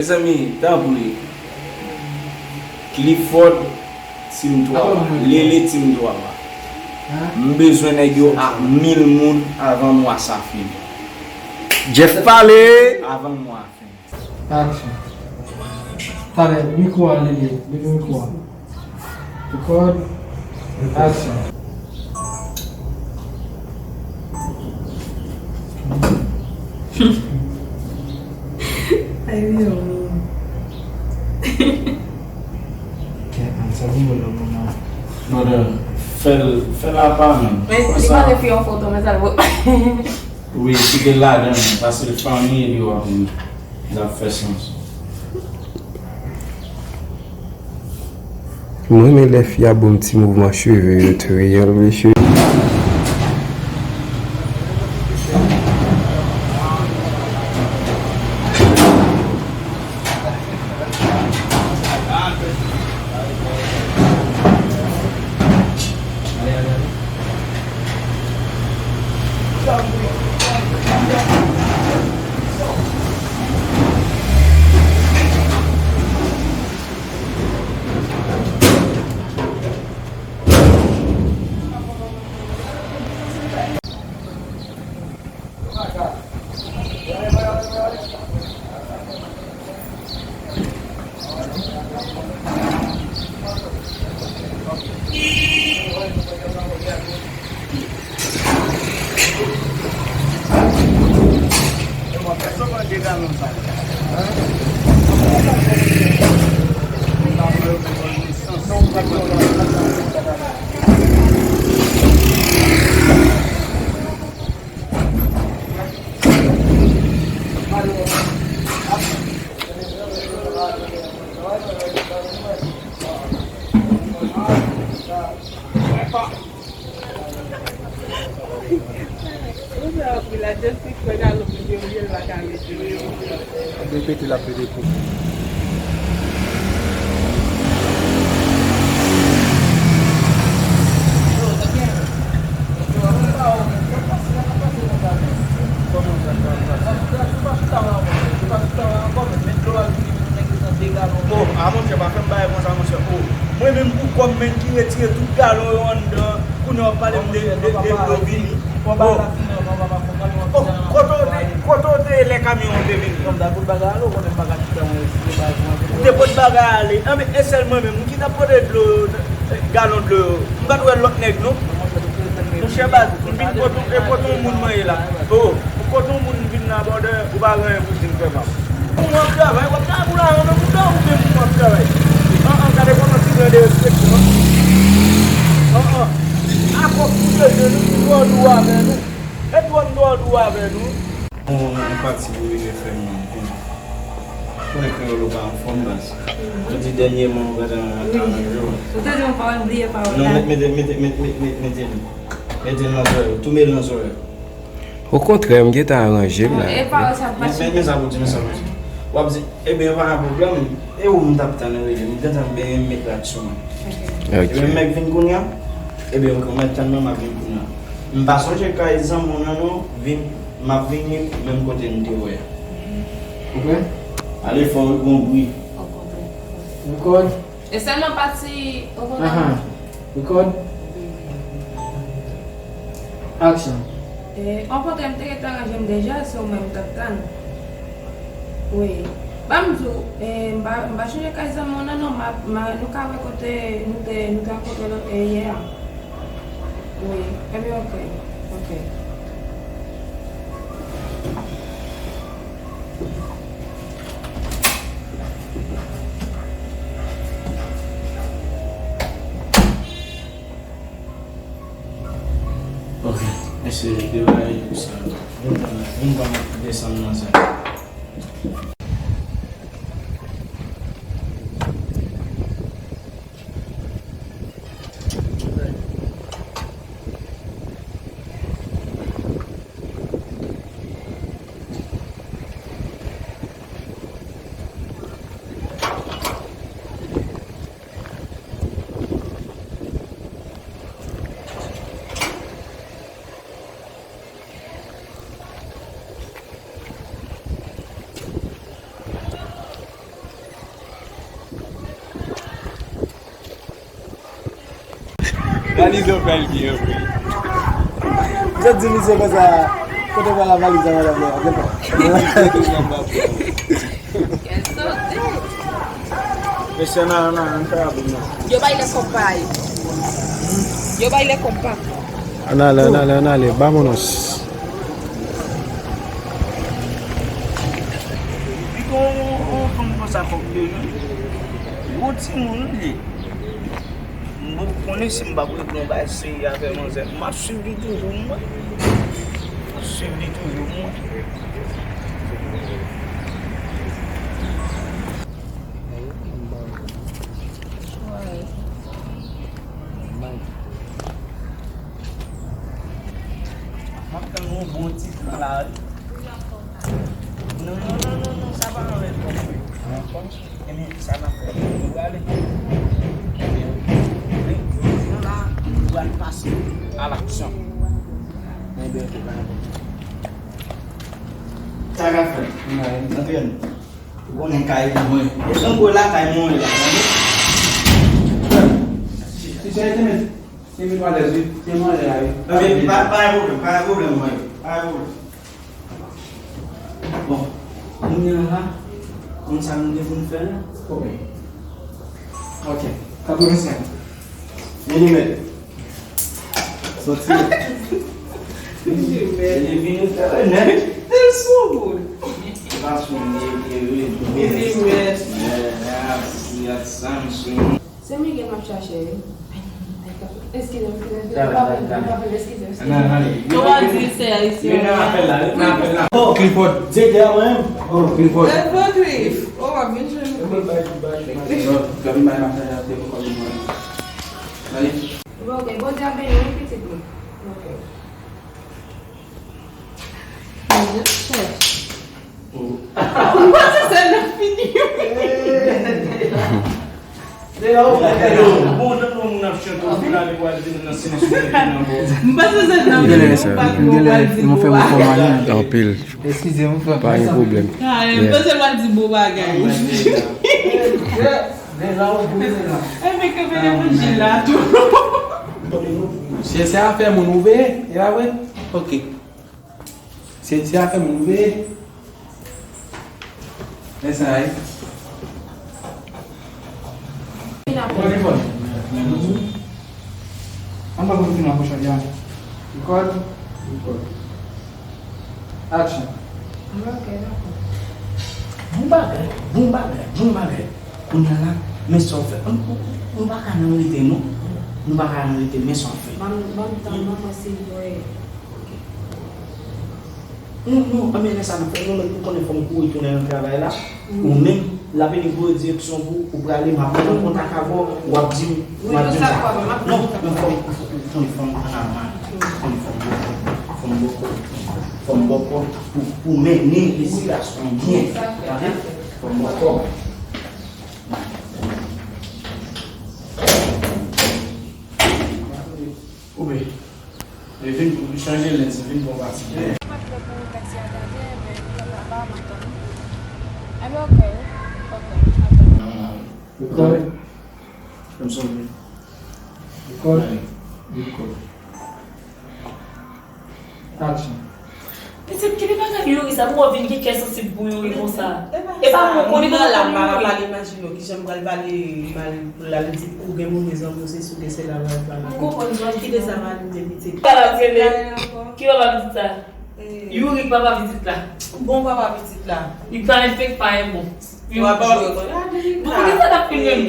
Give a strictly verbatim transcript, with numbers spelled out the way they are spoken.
Mezanmi, tanpri. Clifford, Team twa pa. Lele, Team twa pa. M bezwen nèg yo ak mil moun avan mwa sa fini. Jeff pale! Avan mwa a fini. Action. Talè, mikwo a, Lele. Lele mikwo a. Record. Action. Ay, mezanmi. Kèt, sa vin yo lè moun nan. Brother, fè l, fè l apa menm. Men, li mande fi yon foto, men sa l vo. Wi, kite l ladan, paske l fanmi li w ap ri. L ap fè sans. M renmen lè fi a ban m ti mouvman cheve yo tou, wi, anlve cheve. Repete l ap pede kou. Oh, a monchè, pa fè m bagay konsa, monchè. Oh, mwen menm pou kò m, menm ki retire tout galon yo anndan, kounye a w ap pale m de, de, de dlo vini. Oh, oh, kote w te, kote w te ye lè kamyon an te vini? Ou te pot bagay ale. Anben, e sèl mwen menm ki t ap pote dlo, galon dlo yo. M pa t wè lòt nèg, non. Monchè baz, m vin kote w, e kote yon moun mwen ye la. Oh, kote yon moun m vin la, brother, ou pa gen anyen pou di m, frè pa m. Ou ap travay, w ap travay pou lajan menm ou dòmi menm ou ap travay. An, an, gade kòman ti grenn derespekte, an. An, an. Akò pou de je nou, nou dou avè nou. E twò nou dou avè nou. On, on pati pou rive fè m konnen. Konnen kreyòl ou pa anfòm baz. Ou di dènyèman ou gentan aranje w. Ou te di yon pawòl, m bliye pawòl la. Non, mete, mete, mete, mete, mete, mete, mete l nan zòrèy ou. Toume l nan zòrèy ou. Okontrè, m gentan aranje m la. E pawòl sa pa chita. Men, men sa pou di, men sa pou di. W ap di, ebyen, pa gen pwoblèm. E ou m t ap tann rele, m gentan benyen m met rad sou mwen. Ok. Ebyen, m mèt vin kounye a? Ebyen, ok, ou mèt tann mwen, m ap vin kounye a. M pa sonje kay zanmi w nan non, vin, m ap vini menm kote m te wè a. Ou prè? Ale fò wi, gon bri. Record. E sèlman pati, ou konn. Ahan. Record. Action. E, okontrè, m te gentan ranje m deja, se ou menm m t ap tann. Wi. Ban m di w, e, m pa, m pa chanje kay zanmi w nan non, m ap, m a, nou ka wè kote nou te, nou te rankontre lòt, e, yè a. Wi. Ebyen, ok. Ok. Ok, mesye, degaje pou sa. Vin pran, vin pran desann nan sa. Valiz yo bèl byen vre. Misye di misye konsa, kote pral la valiz la, madanm nan? Gen pa. Mesye, nan, nan, nan, fè rapid, non. Yo bay le konpa. Yo bay le konpa. Ann ale, ann ale, ann ale. Vámonos. Li gon yon fanm konsa fòk yo jwenn. Gwo timoun li ye. M poko konnen si m p ap regle yon bagay serye avè manzè. M ap swiv li toujou, mwen. M ap swiv li toujou, mwen. M ap tann yon bon ti tan la, wi. Non, non, non, non, non, sa pa anlè kò m. Ebyen, sa n ap fè, nou prale. Ebyen, wi, nou la, nou pral pase a laksyon. Ebyen, ok, pa gen pwoblèm. Sa k ap fèt? Antre n. Ou konnen kay pou mwen. E tankou lakay mwen la, tande? Ti cheri, te met, te met alèz, wi. Te met alèz la, wi. Ebyen, pa, pa gen pwoblèm, pa gen pwoblèm, mwen. Pa gen pwoblèm. Bon, kounye a la, konn sa nou gen pou n fè la? Ok. Ok. Katrevensenk. Vini mèt. Soti. Vini mèt. Vini mèt. Te sou moun. Se pa sou moun, e, e, e, Vini mèt. E, a, si, a, sa, m sou moun. Se Miguel m ap chache, wi. Eskize m, eskize m, eskize m, eskize m, eskize m, eskize m. Kòman di se ayisyen? Yo nan apèl la, yo nan apèl la. Oh, Clifford. Direktè a mwen menm? Oh, Clifford. Cliff. Oh, w ap vin jwenn nou. Yo vin bay, bay, bay. Yo vin bay mataj a te pou kòm mwen. Gade. Bon, ok, Bondye ap beni w, wi, pitit mwen. Ok. Mwen ap chèche. Oh. M panse sèn nan fini, wi. Deja ou fè yo. Bon, jan nou moun ap chante, ou fin ale pou al di nou nan silans ou mete nan bò. M panse sèn nan fini, ou pa di bon bagay. Anpil. Eskize m, frè. Pa gen pwoblèm. Ah, m panse w al di bon bagay. Deja ou boule la. E men kanpe levanjil la tou. Se, se afè moun ou veye, e pa vre? Ok. Se, se afè moun ou veye. Men sa ye. Telefòn. An pa konn fin apwoche a. Record. Record. Action. Ok, dakò. Bon bagay, bon bagay, bon bagay. Kounye a la, men sa w fè. M, m, m pa ka nan rete, non. M pa ka nan rete, men sa w fè. Ban m, ban m tan, ban m wè si m wè. Ok. Non, non, anben lè sa n ap fè, nou menm nou konnen fò m kouri tounen nan travay la. Ou menm, l ap vini voye direksyon pou ou prale, m ap pran kontak avè w, w ap di m, w ap di m sa. Non, non, fò m, fò m, fò m, fò m ann alman. Fò m, fò m bòkò, fò m bòkò, fò m bòkò pou, pou mennen envestigasyon byen. Tande? Fò m bòkò. Koupe. E vin pou chanje lens, vin pou yon pati. Mwen ap lè pou taxi a gade, men lè pa la, m ap tann. Enben, ok, ok, m ap tann. Record. Record. Record. Action. Pitit, ki te bagay Youri sa, pou w vin gen kè sansib pou Youri konsa? E pa mwen konnen kòman pou Youri. Pale, imajine w, kijan m pral pale mal pou l al di pou gen move zanmi w, se sou ke se la pral pale. M konprann, Johnny. Kite sa pale de pitit. Papa pitit la. Ki papa pitit sa? Youri papa pitit la. Bon papa pitit la. Li pa enfek pa en bon. Yo ap jwe konn. Bon, poukisa n ap fin menm